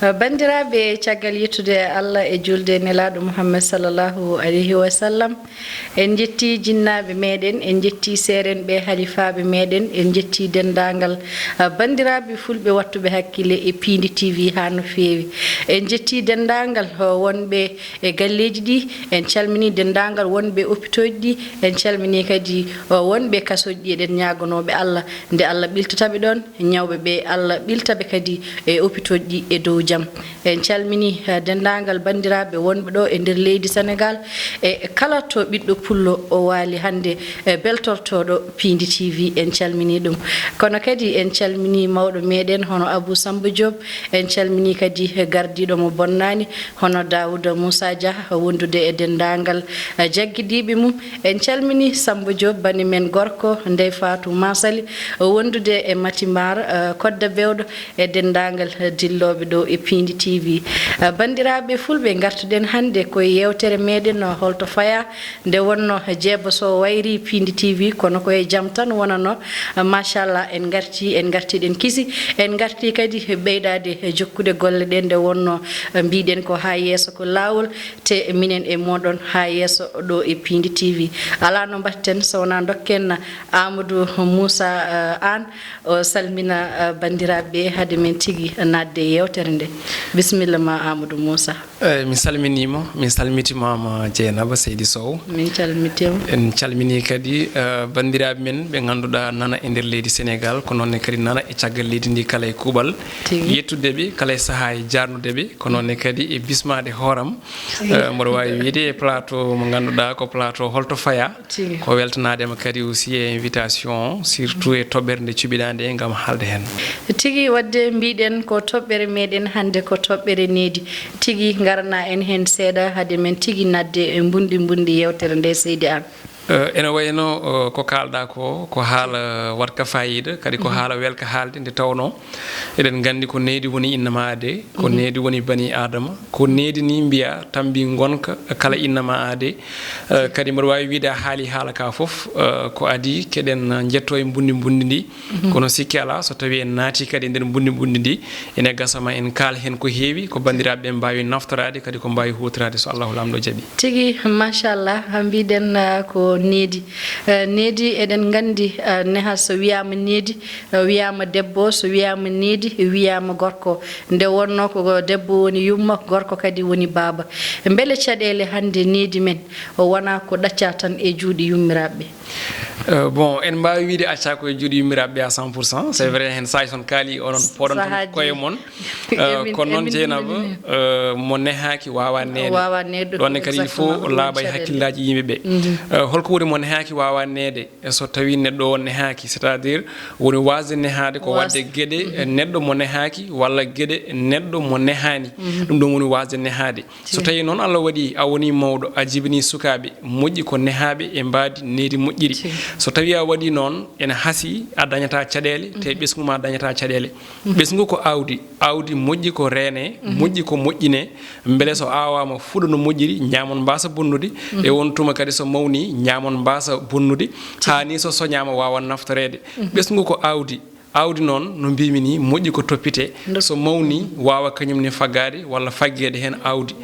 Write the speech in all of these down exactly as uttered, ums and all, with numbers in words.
Banndiraaɓe, caggal yettude Allah e juulde e Nelaaɗo Muhammad sallallahu alayhi wa sallam, en njettii jinnaaɓe meeɗen, en njettii seerenɓe, halifaaɓe meeɗen, en njettii denndaangal, ah, banndiraaɓe fulɓe waɗtuɓe hakkille e Piindi T V haa no feewi. En njettii denndaangal, oh, wonɓe e galleeji ɗi, en calminii denndaangal wonɓe e opitooji ɗi, en calminii kadi, oh, wonɓe e kasooji ɗi. Eɗen ñaaganooɓe Allah nde Allah ɓiltata ɓe ɗoon, ñawɓe ɓe, Allah ɓilta ɓe kadi e opitooji ɗi e dow jam. En calminii, eh, denndaangal banndiraaɓe wonɓe ɗo e nder leydi Senegaal, e kala to ɓiɗɗo pullo o waali hannde, e beltortooɗo Piindi T V, en calminii ɗum. Kono kadi en calminii mawɗo meeɗen hono Abou Samba Diop, en calminii kadi gardiiɗo mo bonnaani, hono Daouda Moussa Dia, wondude e denndaangal, eh, jaggidiiɓe mum. En calminii Samba Diop, bani men gorko, Ndey Fatou Massaly, wondude e Mati Mar, eh, Kodda Bewɗo, e denndaangal dillooɓe ɗo e Piindi T V. Eh, banndiraaɓe fulɓe, ngartuɗen hannde ko e yeewtere meeɗen, no holto fayaa, nde wonno Jeeba Sow wayri Piindi T V, kono ko e jam tan wonano. Eh, machallah, en ngarti, en ngarti ɗen kisi, en ngarti kadi ɓeydaade jokkude golle ɗen, nde wonno, eh, mbiɗen ko haa yeeso ko laawol, te minen e mooɗon haa yeeso ɗo e Piindi T V. Alaa no mbaɗten so wonaa ndokken Amadou Moussa, eh, Anne, o salmina, eh, banndiraaɓe ɓe, hade men tigi naatde e yeewtere nde. Bisimilla ma, Amadou Moussa. Eeyi, mi salminiima, min salmitimaama Jeynaba Seydi Sow. Min calmitiima. En calminii kadi, eh, banndiraaɓe men ɓe ngannduɗaa nana e nder leydi Senegaal, ko noon ne kadi nana e caggal leydi ndi kala e kuuɓal. Tigi. Yettude ɓe kala e sahaa e jaarnude ɓe, ko noon ne kadi e bismaade hooram. Eh, mboɗo waawi wiyde e plateau mo ngannduɗaa ko plateau Holto Fayaa. Tigi. Ko weltanaade ma kadi aussi e invitation, surtout e toɓɓere nde cuɓiɗaa nde ngam haalde heen. Tigi, waɗde mbiɗen ko toɓɓere meeɗen hannde ko toɓɓere needi. Tigi, ngarana en heen seeɗa hade men tigi naatde e mbunɗi mbunɗi yeewtere nde, seydi Anne. Eh, ene wayno, eh, ko kaalɗaa ko, ko haala waɗka faayiida, kadi ko haala welka haalde, nde tawnoo eɗen nganndi ko needi woni innama aadee, ko needi woni bani Aadama, ko needi ni mbiyaa tambi ngonka kala innama aadee. Eh, kadi mboɗo waawi wiyde a haali haala ka fof, eh, ko adii keɗen njettoo e mbunndi mbunndi ndi. Kono sikki alaa, so tawii en naati kadi e nder mbunndi mbunndi ndi, ene gasa ma en kaal heen ko heewi, ko banndiraaɓe ɓe mbaawi naftoraade, kadi ko mbaawi huutoraade, so Allahu Laamɗo jaɓi. Tigi, machallah, mbiɗen, ah, ko needi. Eh, needi, eɗen nganndi, ah, neha so wiyaama needi, eh, wiyaama debbo, so wiyaama needi, wiyaama gorko. Nde wonnoo ko debbo woni yumma, gorko kadi woni baaba. Mbele caɗeele hannde needi men o wonaa ko ɗaccaa tan e juuɗe yummiraaɓe ɓe? Euh, bon, en mbaawi wiyde accaa ko e juuɗe yummiraaɓe ɓe à cent pour cent. C'est vrai, heen saaji son kaali onon poɗon tan koye mon. Euh, kono noon Jeynaba, euh, mo nehaaki waawaa neede. Waawaa neede. Ɗoon ne kadi il faut laaɓa e hakkillaaji yimɓe ɓe. Euh, holko woni mo nehaaki waawaa neede? E so tawii neɗɗo o nehaaki, c'est-à-dire woni waasde nehaade ko waasde waɗde geɗe neɗɗo mo nehaaki walla geɗe neɗɗo mo nehaani. Ɗum ɗoon woni waasde nehaade. So tawii noon Allah waɗii a wonii mawɗo, a jibinii sukaaɓe, moƴƴi ko nehaaɓe e mbaadi needi moƴƴiri. So tawii a waɗii noon, ene hasii a dañataa caɗeele, te ɓesngu maa dañataa caɗeele. Ɓesngu ko aawdi, aawdi moƴƴi ko reenee, moƴƴi ko moƴƴinee, mbele so aawaama fuɗa no moƴƴiri, ñaamon mbaasa bonnude, e on tuma kadi so mawnii, ñaamon mbaasa bonnude, haa nii so soñaama waawan naftoreede. Ɓesngu ko aawdi, aawdi noon, no mbiimi nii, moƴƴi ko toppitee. So mawnii, waawa kañum ne faggaade walla faggeede heen aawdi.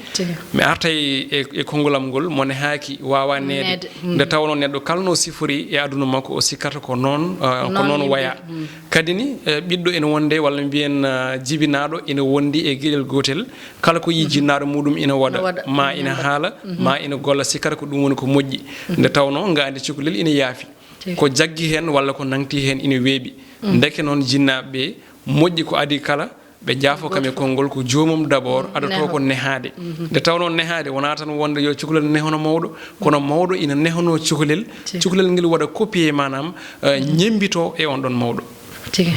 Mi arta e, e, e konngol am ngol, mo nehaaki waawaa neede. Neede. Nde tawnoo neɗɗo kala no sifori e aduna makko, o sikkata ko noon, ah, ko noon waya. Kadi ni, eh, ɓiɗɗo ene wonde, walla mbiyen, ah, jibinaaɗo ene wondi e geɗel gootel, kala ko yii jinnaaɗo muɗum ina waɗa, ma ina haala, ma ina golla, sikkata ko ɗum woni ko moƴƴi. Nde tawnoo ngaandi cukalel ina yaafi. Ko jaggi heen walla ko nangti heen ina weeɓi. Ndeke noon jinnaaɓe ɓe, moƴƴi ko adii kala, ɓe njaafo kam e konngol ko joomum d'abord, adotoo ko nehaade. Nde tawnoo nehaade wonaa tan wonde yo cukalel nehono mawɗo, kono mawɗo ina nehono cukalel, cukalel ngel waɗa copier, maanaam, eh, ñemmbitoo e on ɗon mawɗo. Tigi.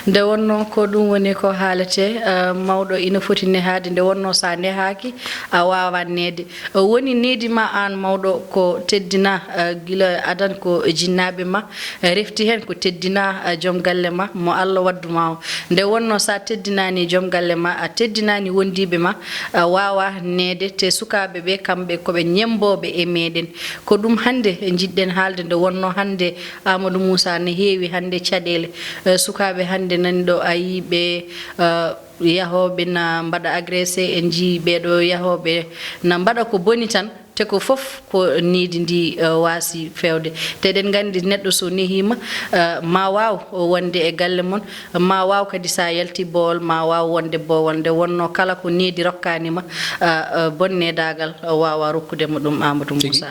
Nde wonnoo ko ɗum woni ko haaletee, eh, mawɗo ina foti nehaade, nde wonnoo so a nehaaki, a waawaa neede. Woni needi ma aan mawɗo ko teddina, eh, gila adan ko jinnaaɓe ma, eh, refti heen ko teddina, eh, joom galle ma mo Allah waddu ma o. Nde wonnoo so a teddinaani joom galle ma, a teddinaani wondiiɓe ma, a waawaa neede, te sukaaɓe ɓe kamɓe ko ɓe ñemmbooɓe e meeɗen. Ko ɗum hannde njiɗɗen haalde, nde wonnoo hannde Amadou Moussa ne heewi hannde caɗeele. Eh, sukaaɓe hannde nani ɗo a yii ɓe, eh, yahooɓe na mbaɗa agressé, en njii ɓeeɗo yahooɓe na mbaɗa ko boni tan, te ko fof ko needi ndi, eh, waasi feewde. Te eɗen nganndi neɗɗo so nehiima, eh, ma waaw wonde e galle mon, ma waaw kadi sa yalti boowal, ma waaw wonde boowal. Nde wonno kala ko needi rokkaani ma, eh, eh, bon needaagal, eh, waawa rokkude mo ɗum, Amadou Tigi. Moussa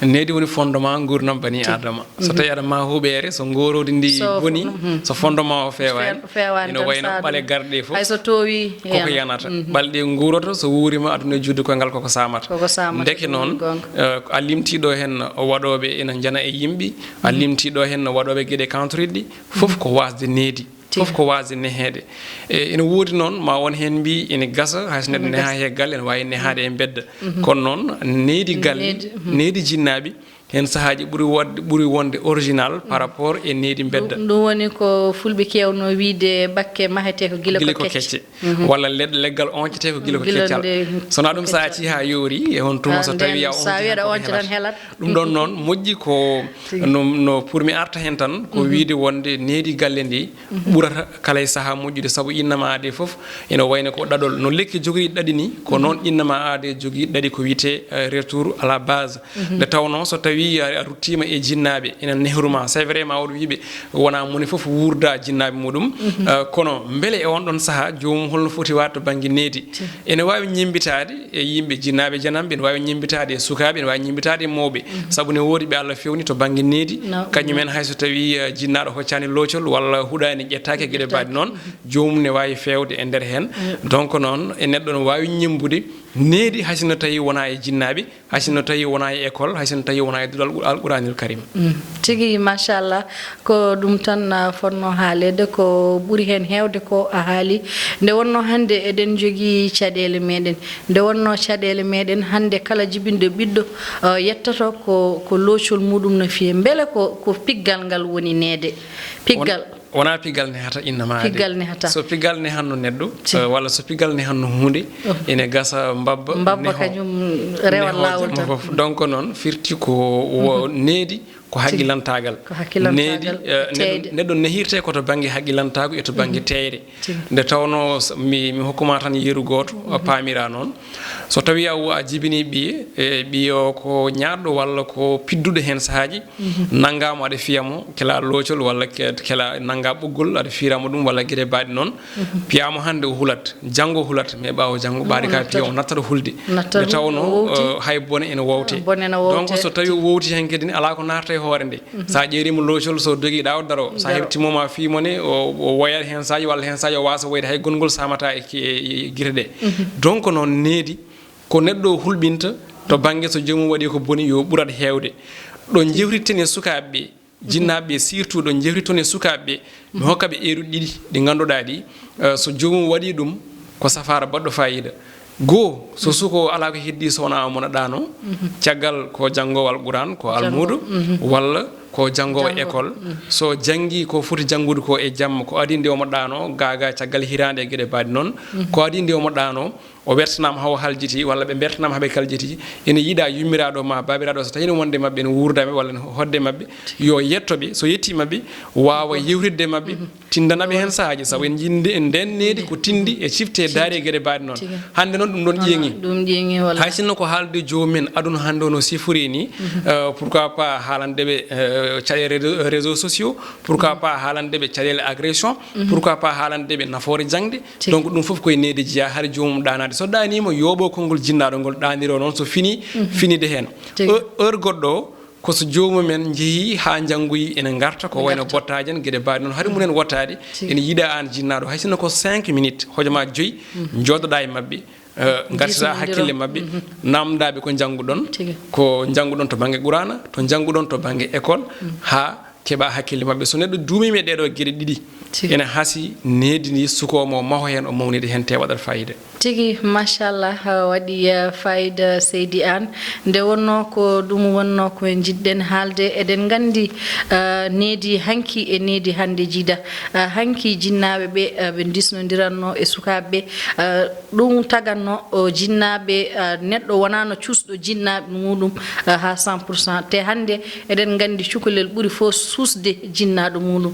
Anne. Needi woni fondement nguurndam bani Tigi. Aadama. So Mhm. tawi aɗa ma huɓeere, so ngoorodi ndi So boni, mhm. so fondement o feewaani, Fe-, feewaani ina tan wayno sa ɓale ɗum. Garɗe fof Hay so toowi koko yanata. yanata. Mhm. Ɓalɗe nguurata, so wuurima aduna e juuɗe koyngal koko samata. Koko samata, Ndeke ɗum noon, woni goonga. eh, a limti ɗo heen waɗooɓe ina njana e yimɓe, a Mhm. limti ɗo heen waɗooɓe geɗe kantoriɗe, fof ko waasde needi, Tigi. fof ko waasde neheede. E, ina woodi noon, ma won heen mbi ina gasa, hay so neɗɗo Ina neha gasa. he galle, ene waawi nehaade e mbedda. Mhm. Kono noon, needi galle, Needi, mhm. needi jinnaaɓe, heen sahaaji ɓuri wodde, ɓuri wonde original par rapport e needi mbedda. Ɗum, ɗum woni ko fulɓe keewno wiyde bakke mahetee ko gila Gila ko ko kecce. kecce. Mhm. Walla led-, leggal oñcetee ko gila ko Gila keccal. nde So wonaa ɗum, ko so a keccal. accii haa yoori, e on tuma Ah, so nden tawi a so a oñcii wiyaɗa haa ko oñco tan helat. helat. Ɗum ɗon noon moƴƴi ko Tigi. no, no pour mi arta heen tan, ko Mhm. wiyde wonde needi galle ndi Mhm. ɓurata kala e sahaa moƴƴude, sabu innama aade fof ina wayno ko ɗaɗol. No lekki jogori ɗaɗi ni, ko Mhm. noon innama aade jogii ɗaɗi ko wiyetee, eh, retour à la base. Mhm. Nde tawnoo so tawii a, a ruttiima e jinnaaɓe, ina nehru ma, c'est vrai ma wood wiiɓe wonaa moni fof wuurda jinnaaɓe muɗum. Mhm. Eh, kono mbele e on ɗon sahaa, joomum holno foti waɗde to bannge needi? Tigi. Ene waawi ñemmbitaade e yimɓe jinnaaɓe janamɓe, ene waawi ñemmbitaade e sukaaɓe, ene waawi ñemmbitaade e mawɓe. Mhm. Sabu ne woodi ɓe Allah fewni to bannge needi, No, kañum no. en hay so tawii, eh, jinnaaɗo hoccaani loocol walla huɗaani ƴettaaki e geɗe Ƴettaaki. mbaɗe noon, Mhm. joomum ne waawi feewde e nder heen. Mm. Donc noon, e neɗɗo no waawi ñemmbude needi, hay sinno tawii wonaa e jinnaaɓe, hay sinno tawii wonaa e école, hay sinno tawii wonaa e duɗal Qur-, Al Quraanil Karim. Mm. Tigi, machallah, ko ɗum tan, ah, fotnoo haaleede, ko ɓuri heen heewde ko a haali. Nde wonnoo hannde eɗen njogii caɗeele meɗen, nde wonnoo caɗeele meɗen hannde kala jibinɗo ɓiɗɗo, ah, yettoto ko, ko loocol muɗum no fiyee. Mbele ko, ko piggal ngal woni neede? Piggal. Won-, wonaa piggal nehata innama aade. Piggal nehata. So piggal nehanno neɗɗo, Tigi. eh, walla so piggal nehanno huunde, Oh. ene gasa mbabba Mbabba neho. kañum rewa Neho laawol jamma tan. fof. Donc noon firti ko wo-, Mhm. needi ko Tigi. hakkilantaagal. Ko hakkilantaagal, Needi, eh, neɗɗo, teeyde. neɗɗo nehirte ko to bannge hakkilantaagu e to bannge Mhm. teeyre. Tigi. Nde tawnoo s-, mi, mi hokkuma tan yeru gooto, Mhm. paamira noon. So tawii a, a jibinii ɓiye, e ɓiye o ko ñaaɗɗo walla ko pidduɗo heen sahaaji, Mhm. nanngaama aɗa fiya mo, kela loocol walla ke-, kela nannga ɓoggol, aɗa fiira mo ɗum walla geɗe mbaɗe noon. Mhm. Piyaama hannde o hulat, janngo o hulat, mais ɓaawo janngo ɓaade ka piya o nattata hulde. Nattata Nde hulde, tawnoo, o wowti. eh, hay bone ene wowte. Bone ene wowte. Donc so tawii o wowti heen kadi ne, alaa ko naatata e hoore nde. Mhm. So a ƴeeriima loocol, so dogii ɗa o daro, so a Daro. heɓtiima ma fii mo ne, o, o woyat heen saaji walla heen saaji o waasa woyde hay gonngol samata e ki-, e, e gite ɗe. Mhm. Donc noon needi, ko neɗɗo o hulɓinta to bannge so joomum waɗi ko boni yo ɓurat heewde. Ɗo njewtirten e sukaaɓe ɓe, Mhm. jinnaaɓe ɓe, surtout ɗo njewtirton e sukaaɓe ɓe, mi Mhm. hokka ɓe eeruɗi ɗiɗi ɗi ngannduɗaa ɗi, eh, so joomum waɗi ɗum ko safaara baɗɗo faayiida. Goo, so Mhm. suko o alaa ko heddi so wonaa omo na ɗaano, Mhm. caggal ko janngoowo Alquraan, ko Janngo. almuudo, Mhm. walla ko janngoowo Janngo. école. Mhm. So janngi ko foti janngude ko e jamma, ko adii nde omo ɗaano, gaaga caggal hiraande e geɗe mbaɗe noon, Mhm. ko adii nde omo ɗaano, o wertanaama haw haljiti, walla ɓe mbertanaama haɓe kaljiti, ene yiɗa yummiraaɗo ma baabiraaɗo, so tawii wonde maɓɓe ene wuurda ɓe walla ene hoɗde maɓɓe, yo yetto ɓe, so yettii maɓɓe, waawa yewtidde maɓɓe, Mhm. tindana ɓe heen sahaaji, sabu en njii nden needi ko tindi e cifte Tindi. daari e geɗe mbaɗe noon. Tigi. Hannde noon ɗum ɗon Wala, ƴeeŋi. ɗum ƴeeŋi, wala. Hay sinno ko haalde joomum en aduna hannde o no sifori ni, Mhm. euh, pourquoi pas haalande ɓe, euh, caɗeele réseau, réseaux sociaux, pourquoi Mhm. pas haalande ɓe caɗeele agression, Mhm. pourquoi pas haalande ɓe nafoore jaŋde. Tigi. Donc ɗum fof koye needi jeyaa, hari joomum ɗaanaade. So ɗaaniima, yooɓo konngol jinnaaɗo ngol ɗaaniroo noon, so fini, Mhm. finide heen. Tigi. Heu-, heure goɗɗo o, ko so joomum en njehii haa njanngoyi ene ngarta, ko Ene wayno ngarta. bottaaji en, geɗe mbaɗe noon. Hari mum en wottaade, Tigi. ene yiɗa aan jinnaaɗo, hay sinno ko cinq minutes, hojoma joyi, Mhm. njooɗoɗaa e maɓɓe, eh, ngartira Diisonndiro. hakkille maɓɓe, Mhm. naamndaa ɓe ko njannguɗon, Tigi. ko njannguɗon to bannge Quraana, to njannguɗon to bannge école, Mhm. haa keɓa hakkille maɓɓe. So neɗɗo duumiima e ɗeeɗoo geɗe ɗiɗi, Tigi. ene hasii needi ndi sukoowo mo maho heen, o mawnida heen, te waɗat faayiida. Tigi, machallah, ah, waɗi, ah, faayiida, Seydi Aan. Nde wonnoo ko ɗum wonnoo ko en njiɗɗen haalde. Eɗen nganndi, ah, needi hanki e needi hannde jiida. Ah, hanki jinnaaɓe ɓe, ah, ɓe ndisnondirannoo e sukaaɓe ɓe. Ah, ɗum tagatnoo, o, jinnaaɓe, ah, neɗɗo wonaano cuusɗo jinnaaɓe muɗum, ah, haa cent pour cent. Te hannde eɗen nganndi cukalel ɓuri fof suusde jinnaaɗo muɗum.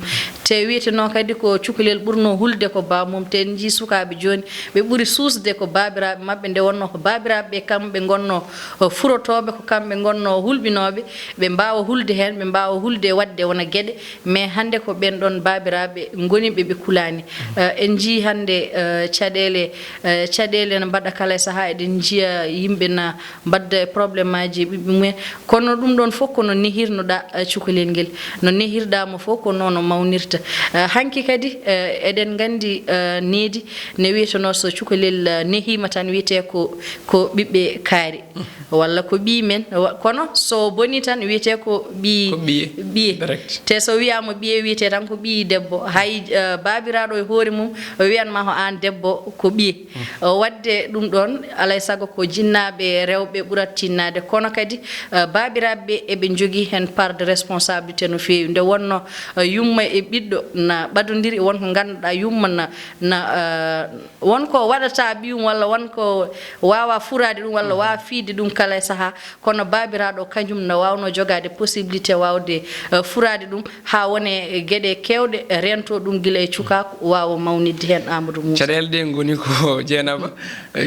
Te wiyetenoo kadi ko cukalel ɓurnoo hulde ko bammum, te en njii sukaaɓe jooni, ɓe ɓuri suusde ko baabiraaɓe maɓɓe, nde wonnoo ko baabiraaɓe ɓe kamɓe ngonnoo, o, furotooɓe, ko kamɓe ngonnoo hulɓinooɓe, ɓe mbaawa hulde heen, ɓe mbaawa hulde e waɗde wona geɗe, mais hannde ko ɓeen ɗoon baabiraaɓe ngoni ɓe, ɓe kulaani. Eh, en njii hannde, eh, caɗeele, eh, caɗeele no mbaɗa kala e sahaa, eɗen njiya yimɓe na mbadda e probléme aji e ɓiɓɓe mumen. Kono ɗum ɗoon fof ko no nehirnoɗaa, eh, cukalel ngel. No nehirɗaa mo fof ko noon o mawnirta. Eh, hanki kadi, eh, eɗen nganndi, eh, needi ne wiyetenoo so cukalel, eh, nehiima tan wiyetee ko, ko ɓiɓɓe kaari. Walla ko ɓiy men, wa-, kono so bonii tan wiyetee ko ɓiy, ko ɓiye. Ɓiye. Direct. Te so wiyaama ɓiye wiyetee tan ko ɓiy debbo. Hay, eh, baabiraaɗo e hoore mum o wiyan ma ko aan debbo ko ɓiye. O waɗde ɗum ɗoon, alay sago ko jinnaaɓe rewɓe ɓurata tinnaade, kono kadi, eh, baabiraaɓe ɓe eɓe njogii heen part de responsabilité no feewi. Nde wonnoo, eh, yumma e ɓiɗɗo na ɓadondiri, won ko ngannduɗaa yumma na, na, eh, won ko waɗata ɓiyum walla won ko waawa furaade ɗum walla waawa fiyde ɗum kala e sahaa, kono baabiraaɗo kañum na waawnoo jogaade possibilité waawde, eh, furaade ɗum haa wone geɗe keewɗe, rento ɗum gila e cukaaku, waawa mawnitde heen Amadou Moussa. Caɗeele ɗe ngoni ko Jeynaba,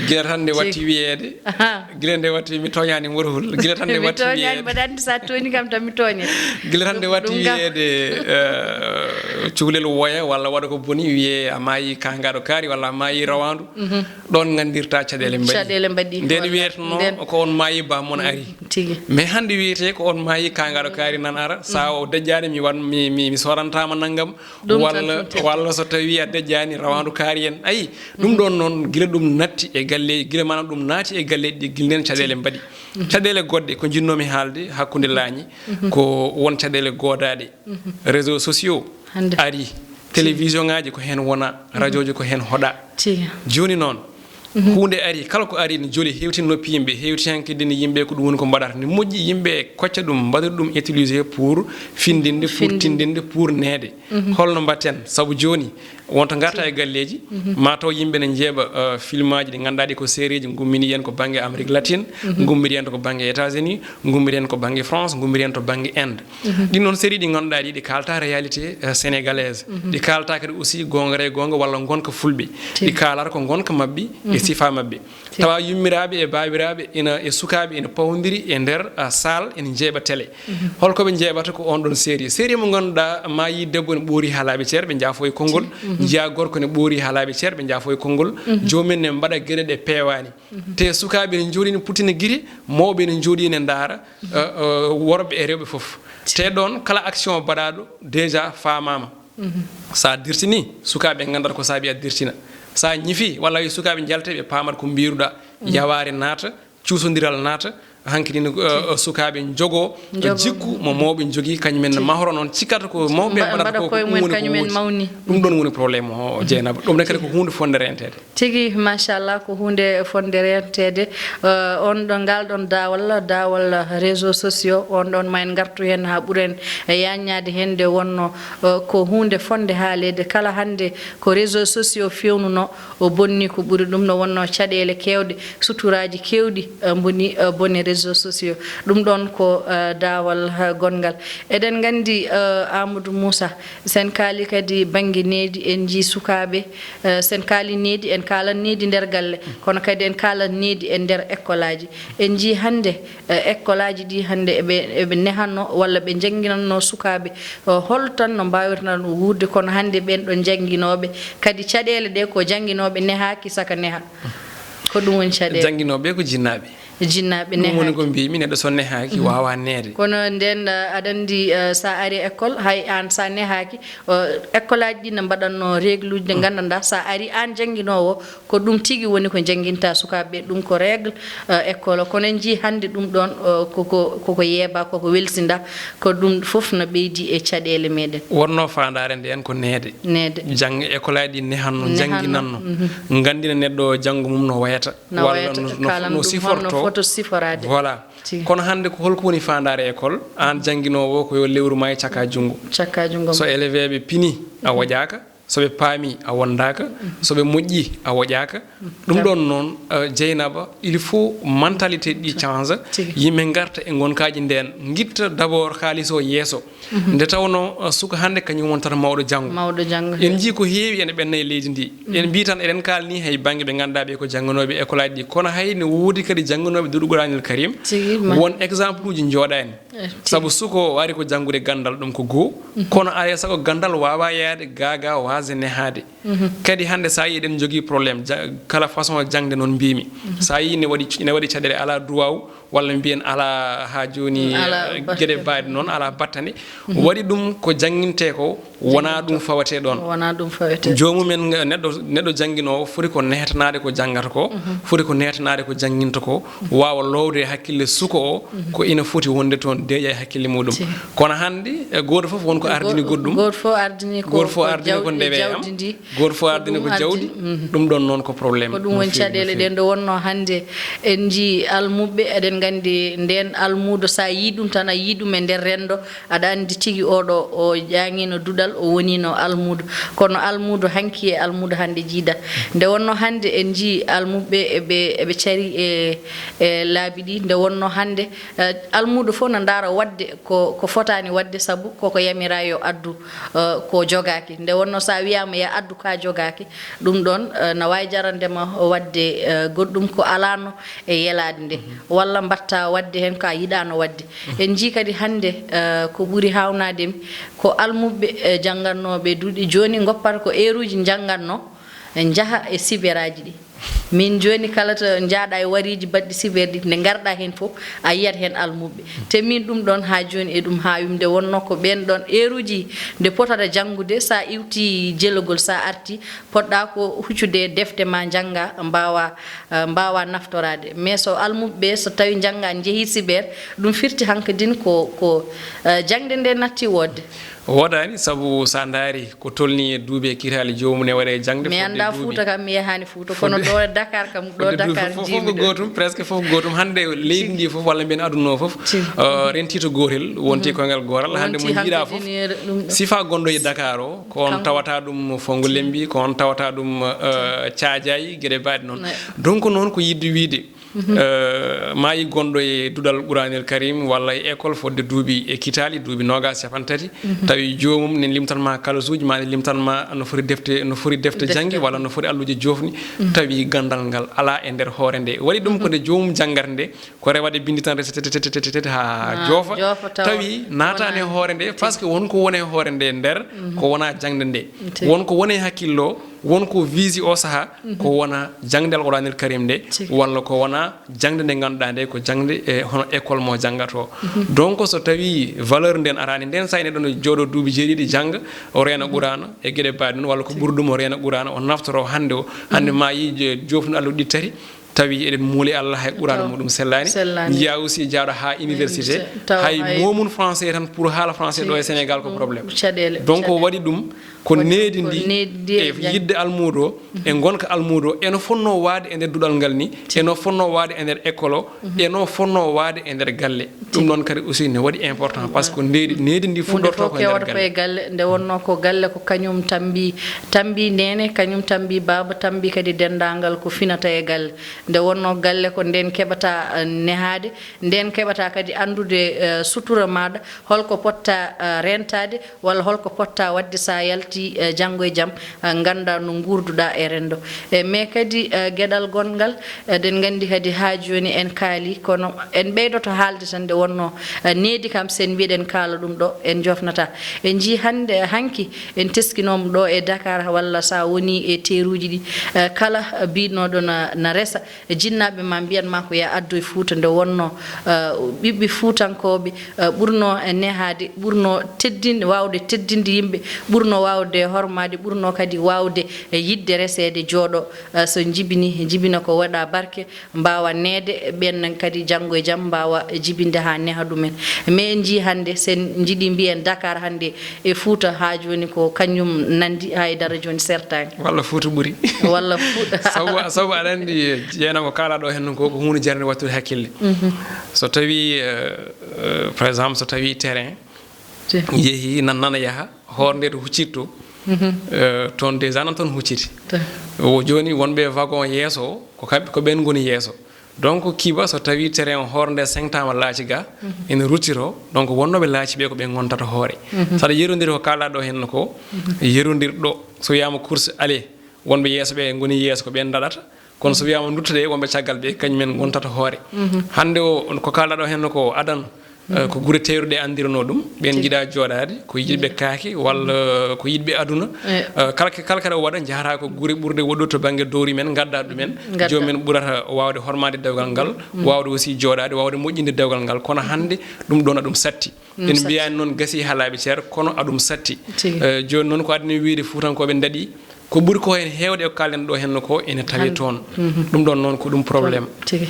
gila tan nde watti wiyeede, aha, gila nde watti mi tooñaani Mboɗo Hul, gila tan nde watti wiyeede. Mi tooñaani, mbaɗa anndi so a tooñii kam tan mi tooñe. Gila tan nde watti wiyeede, eh, cukalel woya walla waɗa ko boni, wiyee a maayi kaangaaɗo kaari walla a maayi rawaandu. Mhm. Ɗoon nganndirta caɗeele mbaɗi. Caɗeele mbaɗi. Nden wiyetnoo ko on maayi ba mon ari. Tigi. Mais hannde wiyetee ko on maayi kaangaaɗo kaari nan ara, sa o deƴƴaani mi wan-, mi, mi, mi sorantaama nanngam. Ɗum tan walla, ɗum tan. Walla so tawii a deƴƴaani rawaandu kaari en. Ayi, ɗum ɗoon noon gila ɗum natti e galleeji, gila maanaam ɗum naati e galleeji ɗi gila nden caɗeele mbaɗi. Caɗeele goɗɗe ko njinnoomi haalde hakkunde laañi, ko won caɗeele goodaaɗe. Réseaux sociaux hannde ari, télévision ŋaaji ko heen wona, radio ji ko heen hoɗa. Tigi. Jooni noon, huunde ari, kala ko ari ne joli, hewtin noppi yimɓe, hewti hanki dini yimɓe ko ɗum woni ko mbaɗata. Ne moƴƴi yimɓe kocca ɗum, mbaɗa ɗum utiliser pour findinde, pour tindinde, pour neede. Holno mbaɗten? Sabu jooni, wonto ngarta e galleeji, ma taw yimɓe ne njeeɓa, eh, filmaaji ɗi ngannduɗaa ɗi ko sérieji, ngummini en ko bannge Amérique latine, ngummiri en to ko bannge États-Unis, ngummiri en ko bannge France, ngummiri en to bannge Inde. Ɗin noon série ɗi ngannduɗaa ɗi, ɗi kaalta réalité, eh, sénégalaise. Ɗi kaalta kadi aussi goongre e goonga walla ngonka fulɓe. Ɗi kaalata ko ngonka maɓɓe e sifa maɓɓe. Tawa yummiraaɓe e baabiraaɓe ina, e sukaaɓe ina pawondiri e nder, ah, salle, ina njeeɓa télé. Holko ɓe njeeɓata? Ko on ɗon série. Série mo ngannduɗaa ma yi debbo ne ɓoori haa laaɓi ceer, ɓe njaafo e konngol. Njiya gorko ne ɓoori haa laaɓi ceer, ɓe njaafo e konngol. Joomen ne mbaɗa geɗe ɗe peewaani. Te sukaaɓe ne njooɗi ne puttini gite, mawɓe ne njooɗi ne ndaara, eh, eh, worɓe e rewɓe fof. Te ɗoon kala action baɗaaɗo déjà faamaama. Sa dirtini, sukaaɓe nganndat ko saabi a dirtina. Sa ñifi, walla hay sukaaɓe njalte, ɓe paamat ko mbiruɗa. Yawaare naata, cuusondiral naata, hanki ni, eh, sukaaɓe njogo jikku mo mawɓe njogi, kañumen ne mahoro noon cikkata ko mawɓe mbaɗata ko, ko ɗum woni ko woodi. Ɗum ɗon woni problème o, Jeynaba. Ɗum ne kadi ko huunde fonde renteede. Tigi, machallah, ko huunde fonde renteede. Eh, on ɗon, ngal ɗon daawal, daawal réseaux sociaux, on ɗon ma en ngartu heen haa ɓuren e yaññaade heen, nde wonno, eh, ko huunde fonde haaleede. Kala hannde ko réseaux sociaux feewnuno, o bonni ko ɓuri ɗum. No wonno caɗeele keewɗe, suturaaji keewɗi, eh, mboni, eh, bone réseaux sociaux. Ɗum ɗon ko, eh, daawal, eh, gonngal. Eɗen nganndi, eh, Amadou Moussa, sen kaali kadi bannge needi, en njii sukaaɓe, eh, sen kaali needi, en kaalan needi nder galle, kono kadi en kaalan needi e nder ekkolaaji. En njii hannde, eh, ekkolaaji ɗi hannde eɓe, eɓe nehanno walla ɓe njannginanno sukaaɓe, eh, hol tan no mbaawirta ɗum wuurde, kono hannde ɓeen ɗo njannginooɓe, kadi caɗeele ɗe ko jannginooɓe nehaaki saka neha. Ko ɗum woni caɗeele. Jannginooɓe ko jinnaaɓe. Jinnaaɓe nehaaki. Ɗum woni ko mbiymi, neɗɗo so nehaaki, waawaa neede. Kono ndeen, eh, aɗa anndi, eh, so a ari école, hay aan so a nehaaki, eh, école aji ɗi ne mbaɗatno règle uji ɗi nganndanɗaa, so a ari aan jannginoowo, ko ɗum tigi woni ko njannginta sukaaɓe ɓe, ɗum ko règle, eh, école. Kono en njii hannde ɗum ɗoon, eh, koko, koko yeeba, koko welsinda, ko ɗum fof no ɓeydi e caɗeele meɗen. Wonno faandaare ndeen ko neede. Neede. Jannge école aji ɗi nehanno, njannginanno, nganndina neɗɗo janngo mum no wayata. Na walla wayata, no, no, kala no ɗum siforto, holno foto siforaade. Voilà. Tigi. Kono hannde ko holko woni faandaare école? Aan jannginoowo ko yo lewru ma e caka junngo. Caka junngo. So élève ɓe pini, a woƴaaka. So ɓe paami, a wondaaka. So ɓe moƴƴi, a woƴaaka. Ɗum ɗon noon, eh, Jeynaba, il faut mentalité ɗi change. Tigi. Yimɓe ngarta e ngonkaaji ndeen, ngitta d'abord kaalis o yeeso. Nde tawnoo, eh, suka hannde kañum wontata mawɗo janngo. Mawɗo janngo. En njii ko heewi ene ɓenna e leydi ndi. En mbii tan eɗen kaalni hay bannge ɓe ngannduɗaa ɓe ko jannganooɓe école aji ɗi. Kono hay ne woodi kadi jannganooɓe duɗe Quraanil Karim. Tigi, ma- Won exemple uji njooɗaani. Eh, tigi. Sabu suka o ari ko janngude ganndal, ɗum ko goo. Kono alaa e sago ganndal waawaa yahde gaa gaa waasde nehaade. Kadi hannde so a yii eɗen njogii problème, ja-, kala façon jaŋde noon mbiimi. So a yii ne waɗi, ne waɗi caɗeele alaa duwaaw, walla mbiyen alaa haa jooni, alaa, eh, geɗe baɗte. Baaɗe noon, alaa battane. Waɗi ɗum ko janngintee ko, wonaa ɗum fawetee ɗoon. Wonaa ɗum fawetee. Joomum en, eh, neɗɗo, neɗɗo jannginoowo foti ko nehtanaade ko janngata ko, foti ko nehtanaade ko jannginta ko, waawa loowde e hakkille suka o, ko ina foti wonde toon, deeƴa e hakkille muɗum. Tigi. Kono hannde, eh, gooto fof won ko ardini goɗɗum. Gooto fof ardini ko, gooto fof ko ardini ko jawdi, ndewe am. Jawdi ndi. Gooto fof ardini ko jawdi, ɗum ɗon noon ko problème. Ko ɗum woni caɗeele ɗen. Nde wonnoo hannde en njii almuɓɓe, eɗen nganndi ndeen almuudo, so a yii ɗum tan, a yii ɗum e nder renndo, aɗa anndi tigi oɗo o jaaŋiino duɗal, o woniino almuudo. Kono almuudo hanki e almuudo hannde jiida. Nde wonnoo hannde en njii almuɓɓe eɓe, eɓe cari e, e laabi ɗi. Nde wonnoo hannde, eh, almuudo fof na ndaara waɗde ko, ko fotaani waɗde, sabu koko yamiraa yo addu, eh, ko jogaaki. Nde wonnoo so a wiyaama yo addu ka jogaaki, ɗum ɗon, eh, na waawi jarande ma waɗde, eh, goɗɗum ko alaano e yelaade nde, walla mbaɗta waɗde heen ko a yiɗaano waɗde. En njii kadi hannde, eh, ko ɓuri haawnaade mi, ko almuɓɓe, eh, janngannooɓe duɗe jooni ngoppata ko eeruuji njanngatnoo, njaha e siberaaji ɗi. Min jooni kala to njaaɗa e wariiji baɗɗi siber ɗi, nde ngarɗa heen fof, a yiyat heen almuɓɓe. Te min ɗum ɗon haa jooni e ɗum haa yumde wonnoo ko ɓeen ɗon eeruuji nde potata janngude, so a iwti jelogol, so a arti, poɗɗa ko huccude defte ma njannga, mbaawa, eh, mbaawa naftoraade. Mais so almuɓe ɓe, so tawi njannga njehii siber, ɗum firti hankadin ko, ko, eh, jaŋde nde natti woodde. Woodaani, sabu so a ndaari ko tolni e duuɓi e kitaali joomum ne waɗa e jaŋde. Mi annda Fuuta kam, mi yahaani Fuuta, kono ɗo Dakar kam, ɗo Dakar fof, fof ko gootum, presque fof ko gootum. Hannde leydi ndi fof, walla mbiyen aduna o fof, eh, renti to gootel, wonti koyngal gootal. Hannde mo njiiɗa fof, sifa gonɗo e Dakar o, ko on tawata ɗum Fongo Lembi, ko on tawata ɗum, eh, Caajaay, geɗe baaɗe noon. Donc noon ko yiɗde wiide, eh, maayi gonɗo e duɗal Quraanil Karim walla e école fodde duuɓi e kitaali, duuɓi noogaas, capanɗe tati, tawi joomum ne limtan ma kalasuuji, ma ne limtan ma no foti defte, no foti defte janngi, walla no foti alluuje joofni, tawi ganndal ngal alaa e nder hoore nde. Waɗi ɗum ko nde joomum janngata nde, ko rewade binndi tan, rese tete, tete, tete, tete, haa joofa. Tawi naataani e hoore nde, parce que won ko woni e hoore nde nder, ko wona jaŋde nde. Won ko woni e hakkillo, won ko visi o saha, ko wona jaŋde Alquraanil Karim nde, walla ko wona jaŋde nde ngannduɗaa nde, ko jaŋde e hono école mo janngato. Donc so tawi valeur nden araani nden, so neɗɗo no jooɗo duuɓi jeeɗiɗi jannga, o reena Quraana e geɗe baaɗe noon, walla ko ɓuri ɗum o reena Quraana, o naftoro hannde o. Hannde ma yi je-, joofnu alluɗi tati, tawi eɗen muuli Allah, hay Quraana muɗum sellaani. Sellaani. Njiya aussi jaaɗo haa université, tawa hay moomum français tan, pour haala français ɗo e Sénégal ko problème. Donc waɗi ɗum ko needi ndi e yiɗde almuudo o, e ngonka almuudo o, eno fonnoo waade e nder duɗal ngal ni, eno fonnoo waade e nder école o, eno fonnoo waade e nder galle. Ɗum noon kadi aussi ne waɗi important, parce que needi, needi ndi fuɗɗorto ko e nder galle. Nde wonnoo ko galle ko kañum tambi, tambi neene, kañum tambi baaba, tambi kadi denndaangal ko finata e galle. Nde wonnoo galle ko ndeen keɓata, eh, nehaade, ndeen keɓata kadi anndude, eh, sutura maaɗa, holko potta, eh, rentaade, walla holko potta waɗde so a yalti, eh, janngo e jam, eh, ngannda no nguurduɗa e renndo. Eh, mais kadi, eh, geɗal gonngal, eh, eɗen nganndi kadi haa jooni en kaali, kono en ɓeydoto haalde tan nde wonnoo, eh, needi kam, so en mbiɗen kaala ɗum ɗo, en jofnata. En njii hannde, hanki, en teskinooma ɗo e Dakar, walla so a woni e teeruuji ɗi, eh, kala biɗnooɗo na, na resa, jinnaaɓe ma mbiyan ma ko ya addoy Fuuta, nde wonnoo, eh, ɓiɓɓe fuutankooɓe, eh, ɓurnoo e nehaade, ɓurnoo teddin-, waawde teddinde yimɓe, ɓurnoo waawde hormaade, ɓurnoo kadi waawde, eh, yiɗde reseede, jooɗo, eh, so jibini, jibina ko waɗa barke, mbaawa neede, ɓeen kadi janngo e jam mbaawa jibinde haa neha ɗumen. Mais en njii hannde, so en njiɗi mbiyen Dakar hannde, e Fuuta haa jooni ko kañum nanndi, hay dara jooni sertaani. Walla Fuuta ɓuri. Walla Fuuta. Sabu, sabu aɗa anndi, Jeynaba, ko kaalaɗo heen ko, ko huunde jarnde waɗtude hakkille. Mhm. So tawi, eh, eh, par exemple, so tawi terrain yehi, nan, nana yaha, hoore nde to huccitto, Eh, toon déjà noon toon hucciti. O jooni wonɓe wagon yeeso o, ko kamɓe, ko ɓeen ngoni yeeso. Donc kiba so tawi terrain o hoore nde sengtaama laaci ga, ene ruttiro, donc wonnooɓe laaci ɓe ko ɓe ngontata hoore. Saɗa yerondiri ko kaalɗaa ɗo henno ko, yerondir ɗo, so wiyaama course aller, wonɓe yeeso ɓe ngoni yeeso ko ɓeen ndaɗata, kono so wiyaama nduttude wonɓe caggal ɓe, kañum en ngontata hoore. Hannde o, ko kaalɗaa ɗo henno ko adan, eh, ko gure teeruɗe anndirnoo ɗum, ɓeen njiɗa jooɗaade, ko yiɗɓe kaake walla ko yiɗɓe aduna. Eh, kala, kala kala o waɗa, njahata ko gure ɓurɗe woɗɗude to bannge dowri men, ngadda ɗumen. Joomum en ɓurata waawde hormaade dewgal ngal, waawde aussi jooɗaade, waawde moƴƴinde dewgal ngal. Kono hannde ɗum ɗoon aɗum satti. En mbiyaani noon gasi haa laaɓi cer, kono aɗum satti. Eh, jooni noon ko adni wiyde Fuutankooɓe ndaɗi, ko ɓuri ko heen heewde e ko kaalɗen ɗo henno ko ene tawe toon. Ɗum ɗoon noon ko ɗum problème,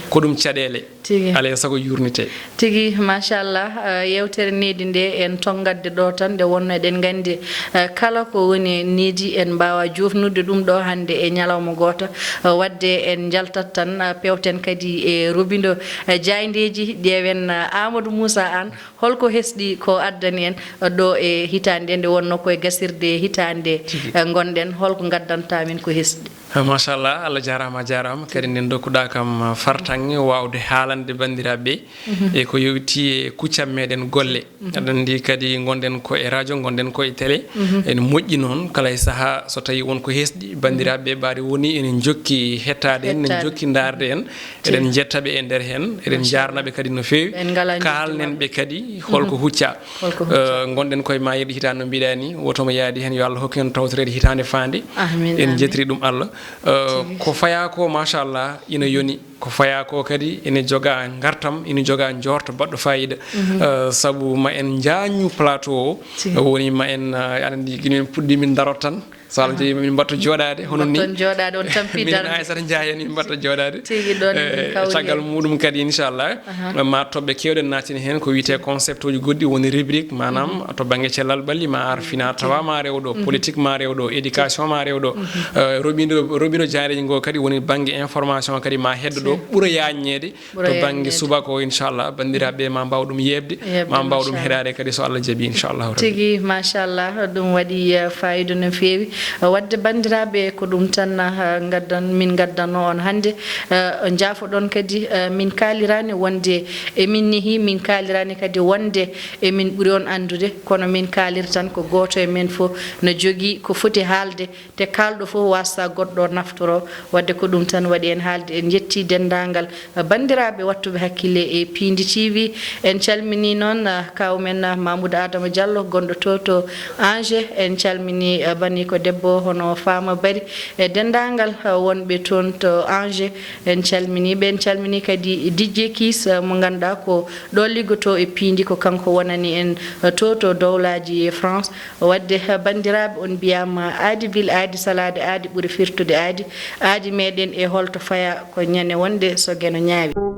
ko ɗum caɗeele. Tigi. Alaa e sago yuurnitee. Tigi, machallah, eh, yeewtere needi nde en tonngatde ɗo tan, nde wonno eɗen nganndi, eh, kala ko woni needi en mbaawa joofnude ɗum ɗo hannde e ñalawma gooto. Eh, waɗde en njaltat tan, eh, pewten kadi e robindo, eh, jaayndeeji, ƴeewen, eh, Amadou Moussa Anne, holko hesɗi ko addani en, eh, ɗo e hitaande nde wonno koye gasirde hitaande, eh, ngonɗen, holko ngaddantaa min ko hesɗi? Eh, machallah, Allah jaaraama, a jaaraama. Kadi nden ndokkuɗaa kam, eh, fartaŋŋe waawde haalande banndiraaɓe ɓe e ko yowiti e kuccam meɗen golle. Aɗa anndi kadi ngonɗen ko e radio, ngonɗen ko e télé. Ene moƴƴi noon kala e sahaa so tawi won ko hesɗi, banndiraaɓe ɓe mbaadi woni ene njokki hettaade en, ene njokki ndaarde en. Eɗen njetta ɓe e nder heen, eɗen njaarna ɓe kadi no feewi. Kaalnen ɓe kadi holko huccaa. Eh, ngonɗen koye maayirɗe hitaande no mbiɗaa ni, woto mo yaadi heen yo Allah hokku en tawtoreede hitaande faande. En njettirii ɗum Allah. Eh, ko fayaa ko, machallah, ina yoni. Ko fayaa ko kadi ene jogaa ngartam, ene jogaa njoorto baɗɗo faayiida. Eh, sabu ma en njaññu plateau o, woni ma en, eh, aɗa anndi, gila en puɗɗii min darot tan. So Allah jaɓii, min mbaɗta jooɗaade hono ni. Mbaɗton jooɗaade, on tampi minen darnde. Aysata Njaay en, min mbaɗta jooɗaade. Tigi ɗon. Eh, kawri caggal muɗum kadi, inchallah, ma toɓɓe keewɗe naatini heen, ko wiyetee concept uji goɗɗi, woni rubrique, maanaam to bannge cellal ɓalli, ma ar fina tawa ma rew ɗo, politique ma rew ɗo, éducation ma rew ɗo. Eh, robindo, robindo jaareeji ngo kadi woni bannge information kadi ma heddo ɗo, ɓura yaajneede. To bannge subaka o, inchallah, banndiraaɓe ma mbaaw ɗum yeeɓde, ma mbaaw ɗum heɗaade kadi so Allah jaɓii, inchallah rabbi. Tigi, machallah, ɗum waɗi, eh, faayiida no feewi. Eh, waɗde banndiraaɓe, ko ɗum tan, eh, ngaddan, min ngaddanno on hannde. Eh, njaafoɗon kadi, eh, min kaaliraani wonde emin nehi, min kaaliraani kadi wonde emin ɓuri on anndude, kono min kaaliri tan ko gooto e men fof no jogii ko foti haalde. Te kaalɗo fof waasata goɗɗo naftoro, waɗde ko ɗum tan waɗi en haalde. En njetti denndaangal, eh, banndiraaɓe waɗtuɓe hakkille e Piindi T V. En calminii noon, eh, kaaw men, eh, Mamoudou Adama Diallo, gonɗo to, to Angers. En calminii, eh, baniiko debbo hono Fama Bari e denndaangal, eh, wonɓe toon to Angers. En calminii ɓe. En calminii kadi D J Kiss, eh, mo ngannduɗaa ko ɗo liggotoo e Piindi, ko kanko wonani en, eh, to, to dowlaaji France. Waɗde, eh, banndiraaɓe, on mbiyaama aadi bil aadi salaade aadi ɓuri firtude aadi. Aadi meɗen e holto faya ko ñande wonde so geno ñaawi.